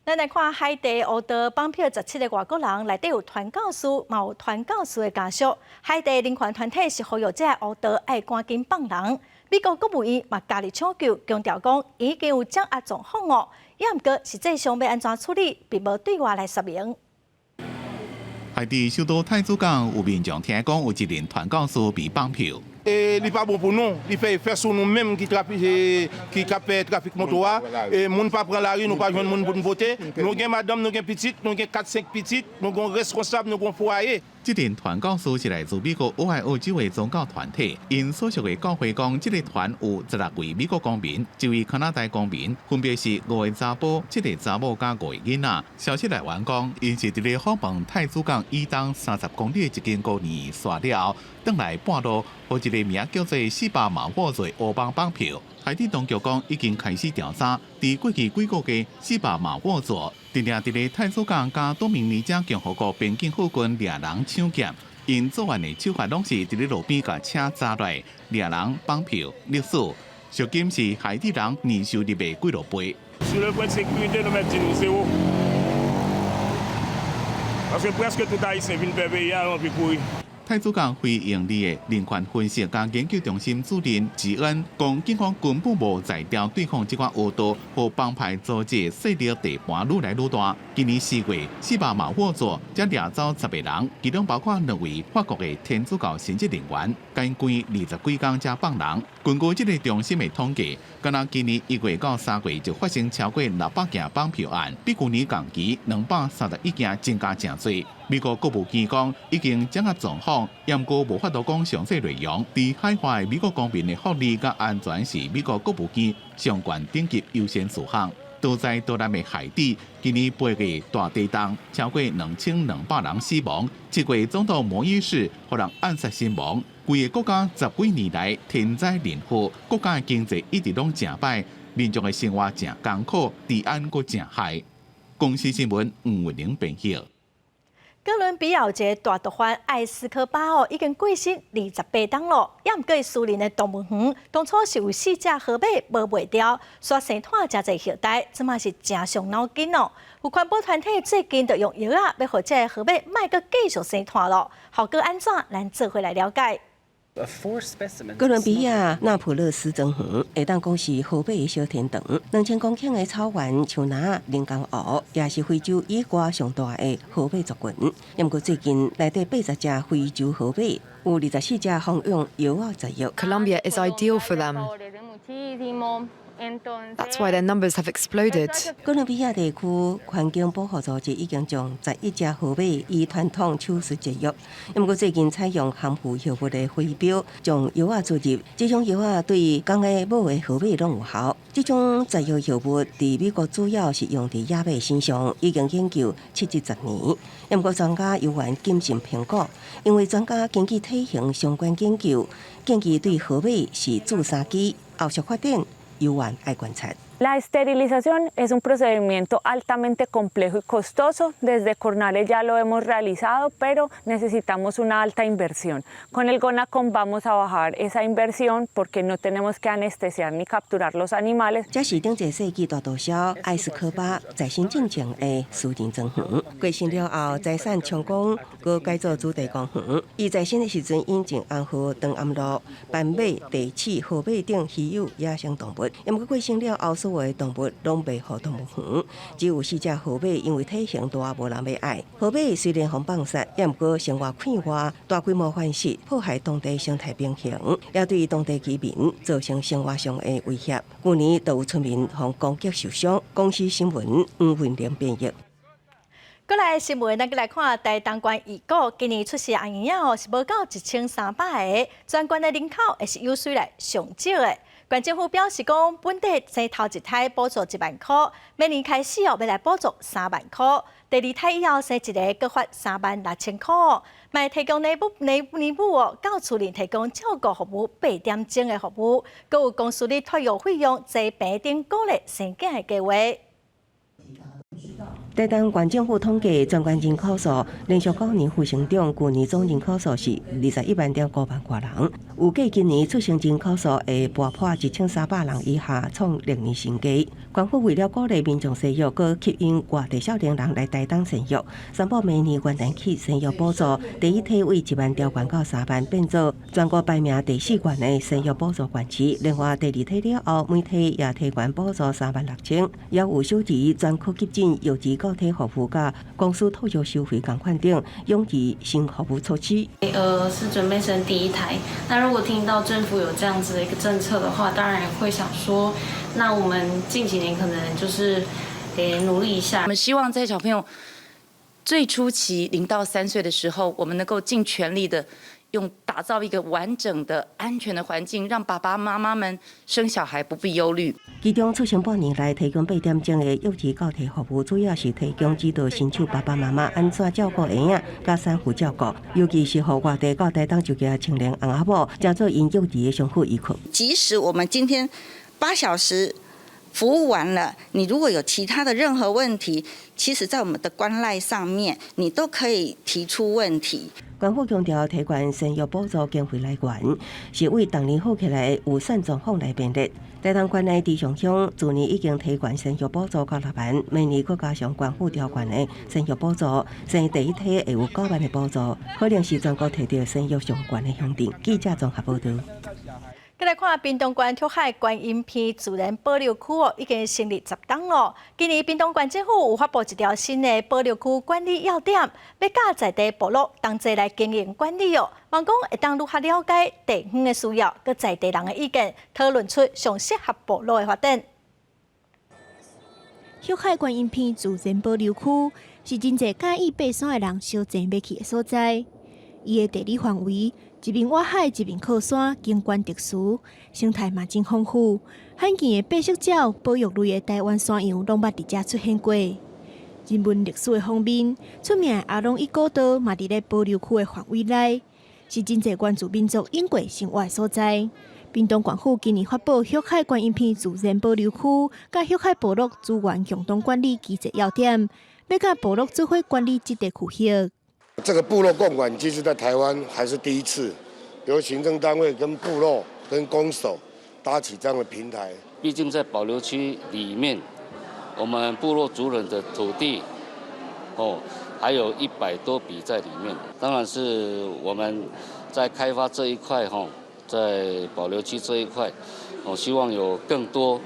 咱來看海地烏道綁票17個外國人，內底有傳教士，嘛有傳教士的家屬。海地人權團體是呼籲這个烏道愛趕緊放人。美國國務院嘛加入搶救，強調講已經有掌握狀況哦。也毋過實際上欲按怎處理，並無對外來說明。海地首都太子港有民眾聽講有一名傳教士被綁票。 E li pa bon pou nou, li fè efè sou nou menm ki trafi ki kap fè trafik moto a, e moun pa pran lari nou pa jwenn moun pou nou vote. Nou gen madanm, nou gen pitit, nou gen 4, 5 pitit, nou gon reskonsab, nou gon fwaye. 這陣傳教士是來自美國俄亥俄州的宗教團體，𪜶所屬的教會講，這個團有16位美國公民，一位加拿大公民，分別是五个查埔、七个查某佮五个囡仔。消息來源講，𪜶是佇咧訪問太子港以東30公里的一間孤兒院煞了後，轉來半路，予一个名叫做四百馬沃的烏幫綁票。海地當局講已經開始調查，佇過去幾個月四百馬沃座，定定佇咧太子港佮多明尼加共和國邊境附近掠人搶劫，𪜶作案的手法攏是佇咧路邊共車砸落，掠人綁票勒索，贖金是海地人年收入的幾落倍。 Sur le point de sécurité, nou mèt di nou zewo. Paske prèske tout Ayisyen vin pè peyi a, yo anvi kouri. 太子港非營利的人權分析佮研究中心主任吉恩講，警方根本無才調對抗這款黑道和幫派組織勢力地盤愈來愈大。今年4月，四百馬沃座才掠走10個人，其中包括兩位法國的天主教神職人員，共關20幾工才放人。根據這个中心的統計，敢若今年1月到3月就發生超過600件綁票案，比舊年同期231件增加誠濟。美國國務院講已經掌握狀況，毋過無法度講詳細內容。佇海外美國公民的福利佮安全是美國國務院上懸等級優先事項。都在多南的海地，今年8月大地震，超過2200人死亡。7月總統摩伊士予人暗殺身亡。規个國家十幾年來天災人禍，國家的經濟一直攏誠歹，民眾的生活誠艱苦，治安閣誠害。公視新聞吳慧玲編譯。哥倫比亞一个大毒販艾斯科巴哦，已經過身28冬囉。也毋過私人的動物園，當初是有四隻河馬無賣掉，煞生湠誠濟後代，這馬是誠傷腦筋哦。有環保團體最近就用藥仔，欲予這个河馬莫閣繼續生湠囉。效果按怎？咱做伙來了解。哥倫比亞那普勒斯莊園會當講是河馬的小天堂，2000公頃的草原、樹林、人工湖，也是非洲以外上大的河馬族群。毋過最近內底80隻非洲河馬，有24隻予用藥仔絕育。 Colombia is ideal for them. That's why their numbers have exploded. 哥倫比亞地區環境保護組織已經將11隻河馬以傳統手術絕育，毋過最近採用含氟藥物的飛鏢將藥仔注入，這種藥仔對公的母的河馬攏有效。這種絕育藥物佇美國主要是用佇野馬身上，已經研究70年。毋過專家猶原謹慎評估，因為專家根據體型相關研究，建議對河馬是注三劑，後續發展猶原愛觀察。 La esterilización es un procedimiento altamente complejo y costoso. Desde Cornale ya lo hemos realizado, pero necesitamos una alta inversión. Con el Gonacom vamos a bajar esa inversión porque no tenemos que anestesiar ni capturar los animales. 這是頂一世紀大毒梟艾斯科巴在新進前的私人莊園。過身了後，財產充公，閣改做主題公園。伊在生的時陣引進紅河、長頷鹿、斑馬、袋鼠、河馬等稀有野生動物。毋過過身了後，所有的動物攏賣予動物園，只有四隻河馬因為體型大，無人欲愛。河馬雖然予放殺，也毋過生活快活，大規模繁殖，破壞當地生態平衡，也對當地居民造成生活上的威脅。舊年就有村民予攻擊受傷。公視新聞黃文玲編譯。過來新聞，咱閣來看台東縣義股，今年出世的嬰仔哦是無夠1300個，全縣的人口會是有史以來上少的。縣政府表示講，本地生頭一胎補助1萬箍，明年開始哦，欲來補助3萬箍，第二胎以後生一个，閣發3萬6千箍。嘛提供奶母哦，到厝裡提供照顧服務8點鐘的服務，閣有公司咧托育費用坐平頂鼓勵生囝的計劃。台東縣政府統計，全縣人口數連續9年負成長，舊年總人口數是21萬點5萬外人。預計今年出生人口數會跋破1300人以下，創歷年新低。縣府為了鼓勵民眾生育，閣吸引外地少年人來台東生育，宣布明年元旦起生育補助，第一胎為1萬調懸到3萬，變做全國排名第四懸的生育補助縣市。另外，第二胎了後，每胎也提懸補助3萬6千，也有小兒專科急診、幼兒個體服務佮公司托育收費仝款等，養兒新服務措施。是準備生第一胎。那如果聽到政府有這樣子的一個政策的話，當然會想說，那我們近幾年可能就是得努力一下。我們希望這些小朋友最初期0到3歲的時候，我們能夠盡全力的用打造一個完整的安全的環境，讓爸爸媽媽們生小孩不必憂慮。其中出生半年內提供8點鐘的幼兒教體服務，主要是提供指導新手爸爸媽媽按怎照顧嬰仔，佮產婦照顧，尤其是予外地到台東就業的青年翁仔某，誠做𪜶幼兒的上好依靠。即使我們今天8小時服務完了，你如果有其他的任何問題，其實在我們的關賴上面，你都可以提出問題。縣府強調，提懸生育補助經費來源是為逐年好起來預算狀況來編列。台東縣內池上鄉去年已經提懸生育補助到6萬，明年閣加上縣府調懸的生育補助，生第一胎會有9萬的補助，可能是全國提著生育上懸的鄉鎮。記者綜合報導。再來看屏東縣竹海觀音鼻自然保留區哦，已經成立10冬咯。今年屏東縣政府有發布一條新的保留區管理要點，欲佮在地部落同齊來經營管理哦。望講會當愈較了解地方的需要，佮在地人的意見，討論出上適合部落的發展。竹海觀音鼻自然保留區是真濟佮意爬山的人相爭欲去的所在。伊的地理範圍，一面倚海，一面靠山，景觀特殊，生態嘛真豐富。罕見的白色鳥、保育類的台灣山羊，攏捌佇遮出現過。人文歷史的方面，出名的阿朗壹古道嘛佇咧保留區的範圍內，是真濟原住民族永過生活的所在。屏東縣府今年發布玉海觀音鼻自然保留區佮玉海部落資源共同管理機制要點，欲佮部落做伙管理這塊區域。這個部落共管機制在台灣還是第一次，由行政單位跟部落跟公所搭起這樣的平台。畢竟在保留區裡面，我們部落族人的土地，哦，還有100多筆在裡面。當然是我們在開發這一塊，哈，在保留區這一塊，我希望有更多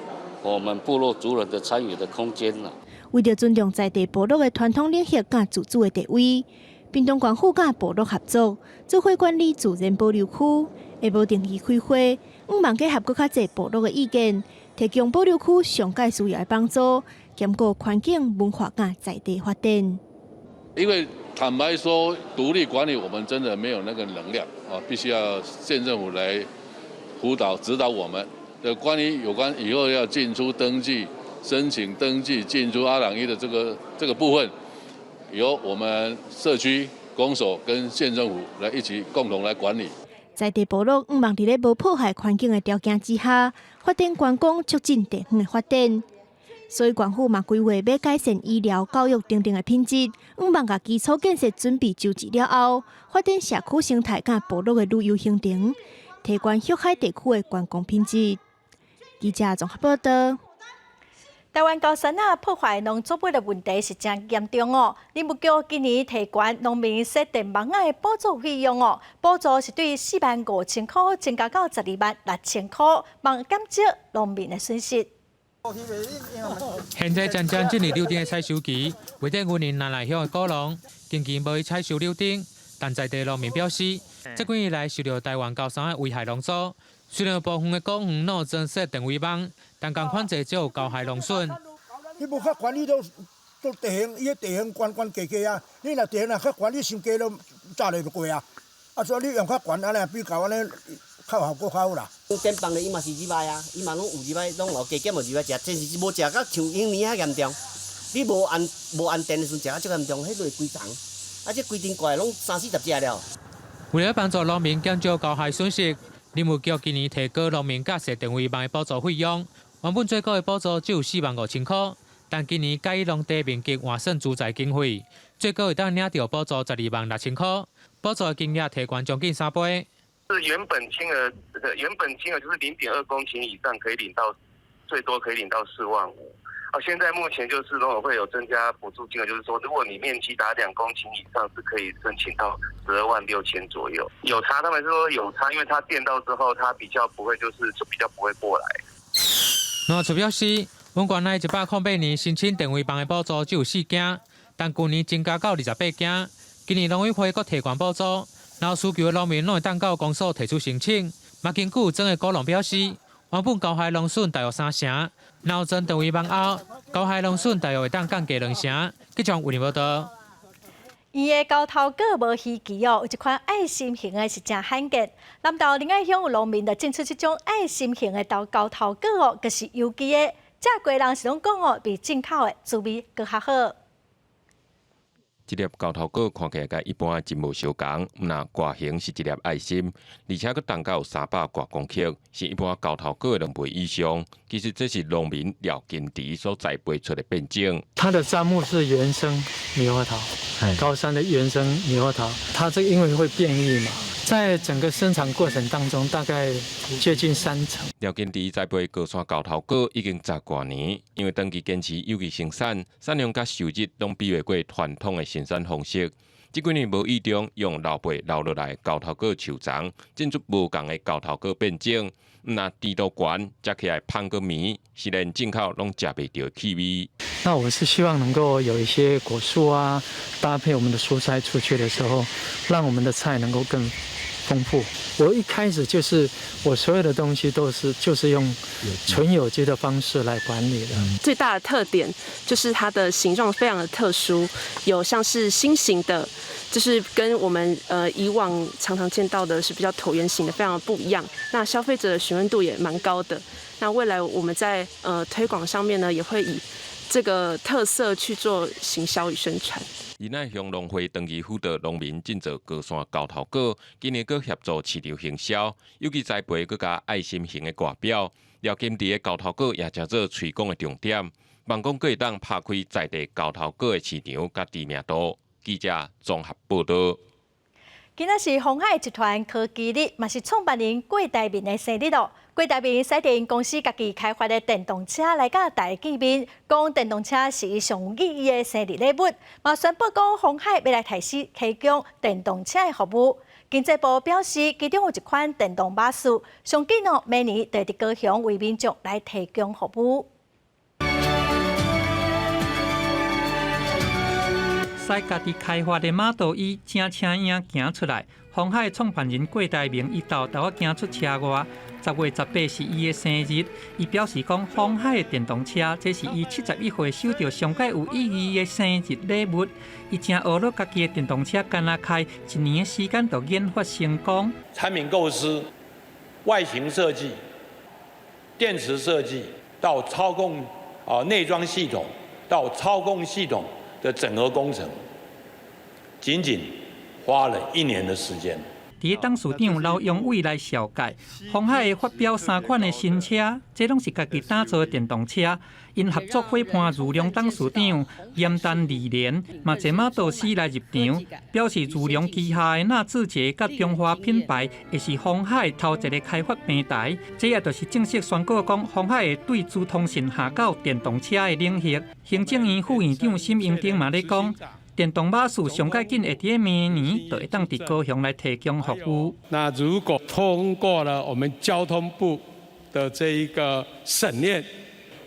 我們部落族人的參與的空間啦。為著尊重在地部落的傳統領域佮自主的地位，屏東縣府佮部落合作，做伙管理自然保留區，會無定期開會，向望結合閣較濟部落的意見，提供保留區上蓋需要的幫助，兼顧環境、文化佮在地發展。因為坦白說，獨立管理我們真的沒有那個能量啊，必須要縣政府來輔導指導我們。的關於有關以後要進出登記、申請登記進出阿朗壹的這個部分，由我們社區公所跟縣政府來一起共同來管理。在地部落，向望佇咧無破壞環境的條件之下，發展觀光，促進地方的發展。所以，縣府嘛規劃欲改善醫療、教育等等的品質，向望共基礎建設準備就緒了後，發展社區生態佮部落的旅遊行程，提懸玉海地區的觀光品質。記者綜合報道。台灣高山仔破壞農作物的問題是誠嚴重哦。林務局今年提懸農民設電網仔的補助費用哦，補助是對4萬5千箍增加到12萬6千箍，望減少農民的損失。現在漸漸進入柳丁的採收期，位佇雲林南內鄉的果農近期無去採收柳丁，但在地農民表示，這幾年來受著台灣高山的危害農作，雖然有部分的果園攏有裝設電圍網，但仝款濟少有交害農損。你無較懸，你都都地形，伊个地形懸懸低低啊。你若地形若較懸，你傷低都早咧就過啊。啊，所以你用較懸按呢比較按呢較效果較好啦。電棒的伊嘛是入來啊，伊嘛攏有入來，攏有加減有入來食，真是無食甲像往年遐嚴重。你無按無按電的時陣，食甲足嚴重，彼落規叢，啊，這規陣過來攏三四十隻了。為了幫助農民減少交害損失，林務局今年提高農民佮設電圍網的補助費用，原本最高的補助只有4萬5千箍，但今年改以農地面積換算資材經費，最高會當領著補助12萬6千箍，補助的金額提懸將近3倍。是原本金額，原本金額就是0.2公頃以上可以領到，最多可以領到4萬5。啊，現在目前就是農委會有增加補助金額，就是說如果你面積達2公頃以上，是可以申請到12萬6千左右。有差，他們是說有差，因為他電到之後，他比較不會，就是就比較不會過來。農業處表示，阮縣內108年申請電圍網的補助只有四間，但舊年增加到28間。今年農委會閣提懸補助，有需求的農民攏會當到公所提出申請。嘛，根據有裝的果農表示，原本交害農損大約3成，若有裝電圍網後，交害農損大約會當降低2成。記者為您報導。圓的猴頭果無稀奇哦，有一款愛心形的是誠罕見。南投仁愛鄉有農民就種出這種愛心形的猴頭果哦，閣是有機的。食過人是攏講哦，比進口的滋味閣較好。這粒猴頭果看起來佮一般真無相仝，毋但外形是一粒愛心，而且閣重到300外公克，是一般猴頭果的兩倍以上。其實這是農民廖金池所栽培出的變種。它的砧木是原生獼猴桃，高山的原生獼猴桃，它這因為會變異嘛，在整個生產過程當中，大概接近3成。廖金池栽培高山猴頭果已經10多年，因為長期堅持有機生產，產量佮收入攏比袂過傳統的生產方式。這幾年無意中用老輩留落來猴頭果樹欉，種出無仝的猴頭果變種，毋但甜度懸，食起來芳閣綿，是連進口攏食袂著的氣味。那我是希望能夠有一些果樹啊，搭配我們的蔬菜出去的時候，讓我們的菜能夠更豐富。我一開始就是我所有的東西都是就是用純有機的方式來管理的。最大的特點就是它的形狀非常的特殊，有像是心形的，就是跟我們以往常常見到的是比較橢圓形的，非常的不一樣。那消費者的詢問度也蠻高的。那未來我們在推廣上面呢，也會以這個特色去做行銷與宣傳。仁愛鄉農會長期輔導農民種植高山猴頭果，今年閣協助市場行銷，有機栽培閣加愛心形的外表，廖金池的猴頭果也成做推廣的重點，望講閣會當拍開在地猴頭果的市場佮知名度。記者綜合報導。今仔是鴻海集團科技日，嘛是創辦人郭台銘的生日咯。郭台銘駛佇𪜶公司家己開發的電動車來佮大家見面，講電動車是伊上有意義的生日禮物，嘛宣布講鴻海欲來開始提供電動車的服務。經濟部表示，其中有一款電動巴士，上緊哦，明年就會佇高雄為民眾來提供服務。駛家己開發的 Model E 正車影行出來，鴻海創辦人郭台銘伊沓沓仔行出車外。10月18是伊的生日，伊表示講，鴻海的電動車，這是伊71歲收著上蓋有意義的生日禮物。伊真懊惱家己的電動車干焦開一年的時間就研發成功。產品構思、外形設計、電池設計到操控啊內裝系統到操控系統的整合工程，僅僅花了1年的時間。佇董事長劉揚偉來紹介，鴻海會發表3款的新車，這攏是家己打造的電動車。𪜶合作夥伴裕隆董事長嚴丹利連嘛坐馬道斯來入場，表示裕隆旗下的納智捷佮中華品牌會是鴻海頭一個開發平台。這也就是正式宣告講，鴻海會對資通訊下到電動車的領域。行政院副院長沈榮津嘛咧講，電動巴士上蓋緊會佇明年就會當佇高雄來提供服務。那如果通過了我們交通部的這一個審驗，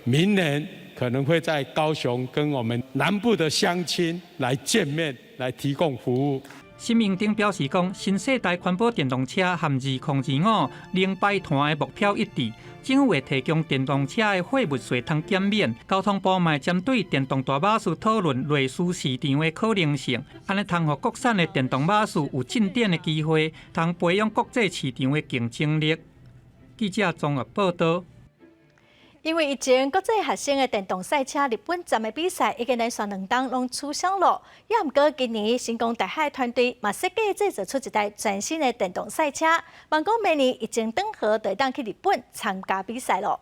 明年可能會在高雄跟我們南部的鄉親來見面，來提供服務。沈榮津表示講，新世代環保電動車和2025零排碳的目標一致，政府會提供電動車的貨物稅通減免。交通部嘛會針對電動大巴士討論類似市場的可能性，按呢通予國產的電動巴士有進展的機會，通培養國際市場的競爭力。記者綜合報導。因為疫情，國際學生的電動賽車日本站的比賽已經連續兩冬攏取消了。也毋過今年成功大學團隊嘛設計製造出一台全新的電動賽車，望講明年疫情轉好，就會當去日本參加比賽囉。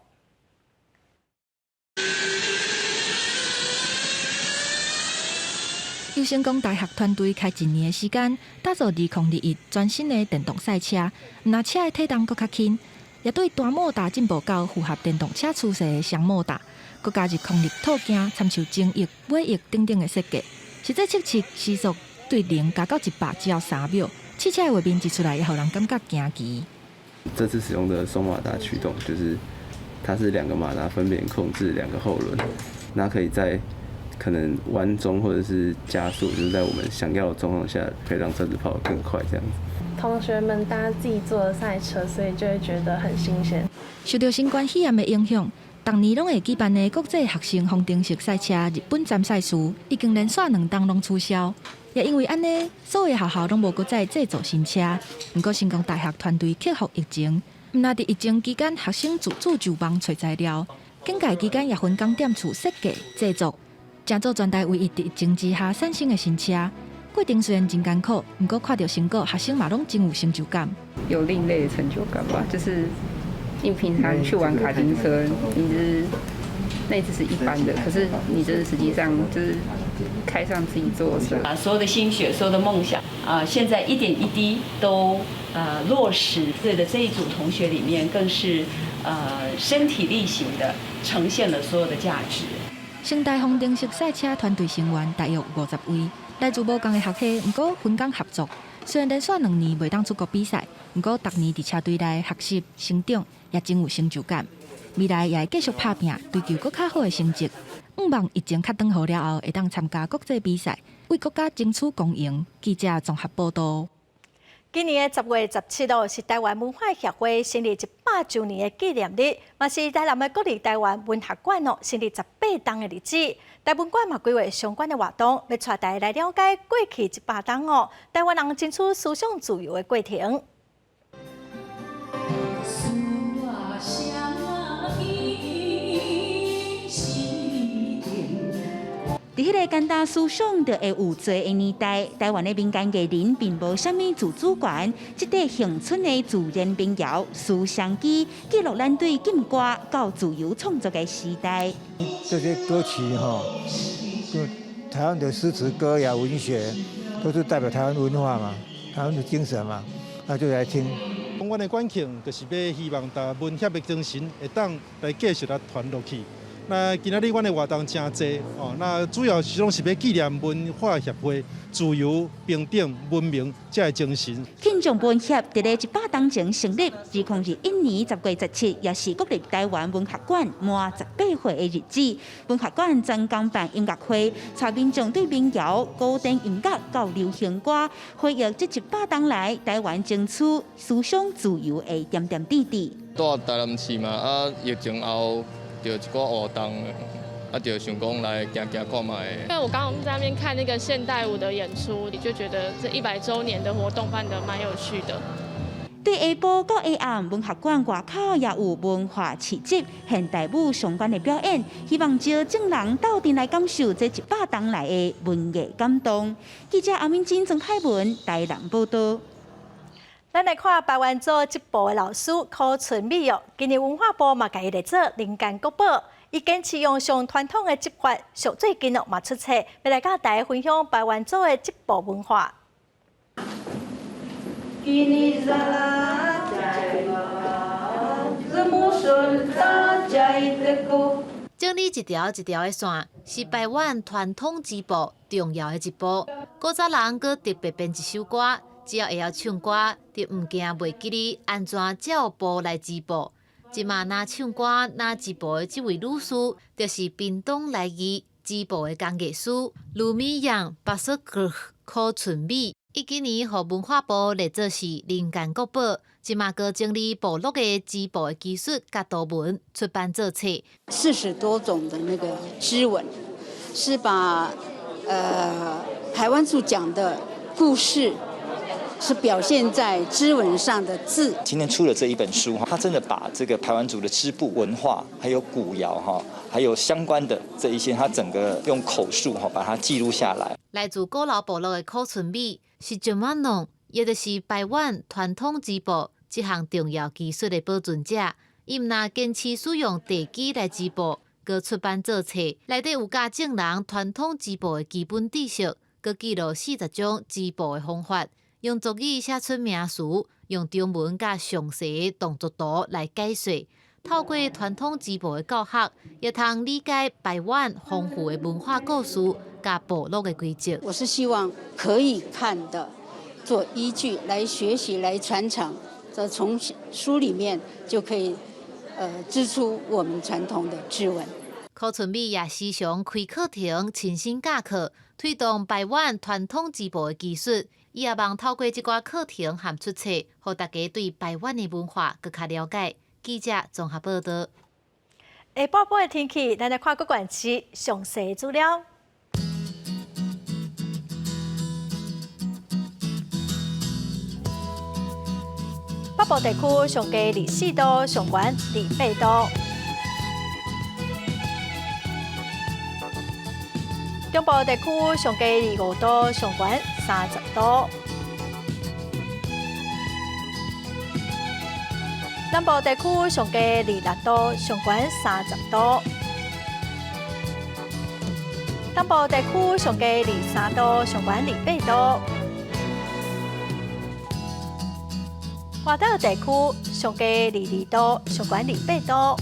由成功大學團隊開一年的時間，打造2021全新的電動賽車，毋但車的體重閣較輕。也對大摩打進步到符合電動車趨勢的雙摩打，閣加入空力套件，參像前翼、尾翼等等的設計。實際測試時速對0加到100只要3秒，試車的畫面一出來，也予人感覺驚奇。這次使用的雙馬達驅動，就是它是兩個馬達分別控制兩個後輪，那可以在可能彎中或者是加速，就是在我們想要的狀況下，可以讓車子跑得更快，這樣子。同學們搭自己做的賽車，所以就會覺得很新鮮。受著新冠肺炎的影響，逐年攏會舉辦的國際學生方程式賽車日本站賽事，已經連續兩冬攏取消。也因為按呢，所有學校攏無閣再製造新車。毋過成功大學團隊克服疫情，毋但佇疫情期間，學生自主上網揣材料，簡介期間也分工踮厝設計製作，成做全台唯一佇疫情之下產生的新車。過程雖然真艱苦，毋過看著成果，學生嘛攏真有成就感。有另類的成就感吧，就是你平常去玩卡丁車，你就是那只是一般的，可是你這是實際上就是開上自己做的車。把所有的心血、所有的夢想啊，現在一點一滴都落實。對的這一組同學裡面，更是身體力行的呈現了所有的價值。成大方程式賽車團隊成員大約50位，來自無仝的學系，毋過分工合作。雖然連續2年袂當出國比賽，毋過逐年佇車隊內學習成長，也真有成就感。未來也會繼續拍拚，追求閣較好的成績。向望疫情較轉好了後，會當參加國際比賽，為國家爭取光榮。記者綜合報導。今年的10月17號是臺灣文化協會成立100週年的紀念日，嘛是台南的國立臺灣文學館哦成立18冬的日子。臺文館嘛規劃相關的活動，欲帶大家來了解過去100冬哦，臺灣人爭取思想自由的過程。佇彼個簡單思想就會有濟的年代，臺灣的民間藝人並無啥物自主權，這塊恆春的自然民謠《思想機》記錄咱對禁歌到自由創作的時代。這些歌曲哈，就臺灣的詩詞歌謠文學，都是代表臺灣文化嘛，臺灣的精神嘛，那就來聽。阮的館慶就是欲希望逐文協的精神會當來繼續來傳落去。那今仔日阮的活動誠濟哦，那主要是攏是欲紀念文化協會自由、平等、文明這个精神。慶祝文協佇咧100冬前成立，2021年10月17，也是國立臺灣文學館滿18歲的日子。文學館專工辦音樂會，帶民眾對民謠、古典音樂到流行歌，回憶這100冬來臺灣爭取思想自由的點點滴滴。住台南市嘛，啊，疫情後。就一寡活動，啊，就想講來行行看覓。因為我剛剛在那邊看那個現代舞的演出，你就覺得這100週年的活動辦得蠻有趣的。對下晡到下暗，文學館外口也有文化市集、現代舞相關的表演，希望招眾人鬥陣來感受這100冬來的文藝感動。記者阿敏珍、曾海文台南報導。咱來看排灣族織布的老師柯春美哦，今年文化部嘛共伊列做人間國寶，伊堅持用上傳統的織法，上最近哦嘛出冊，欲來佮大家分享排灣族的織布文化。整理一條一條的線，是排灣傳統織布重要的一步。古早人閣特別編一首歌。只要會曉唱歌，就毋驚袂記得按怎照布來織布。這馬若唱歌、若織布的這位女士，就是屏東來義織布的工藝師盧美陽巴索克柯春美。伊今年予文化部列做是人間國寶，這馬閣整理部落的織布的技術佮圖文出版做冊。40多種的那個織紋，是把排灣族講的故事。是表現在織紋上的字。今天出了這一本書，他真的把這個排灣族的織布文化，還有古謠哈，還有相關的這一些，他整個用口述哈把它記錄下來。來自古老部落的柯春美是石馬農，也就是排灣傳統織布這項重要技術的保存者。伊毋但堅持使用地機來織布，閣出版做冊，內底有教眾人傳統織布的基本知識，閣記錄40種織布的方法。用族語寫出名詞，用中文佮詳細動作圖來解說。透過傳統織布的教學，也通理解排灣豐富的文化故事佮部落的軌跡。我是希望可以看的，做依據來學習、來傳承。這從書裡面就可以，織出我們傳統的織紋。柯春美也時常開課程，親身教課，推動排灣傳統織布的技術。伊也望透過這寡課程和出冊，予大家對排灣的文化閣較了解。記者綜合報導。下晡晡的天氣，咱來看各縣市詳細資料。北部地區上低24度，上懸28度。中部地區上低25度，上懸30度。南部地區上低26度，上懸30度。東部地區上低23度，上懸28度。外島地區上低22度，上懸28度。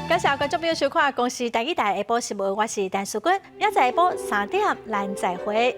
感謝觀眾朋友收看《公視台語台》下晡新聞，我是陳淑君，明仔載下晡3點，咱再會。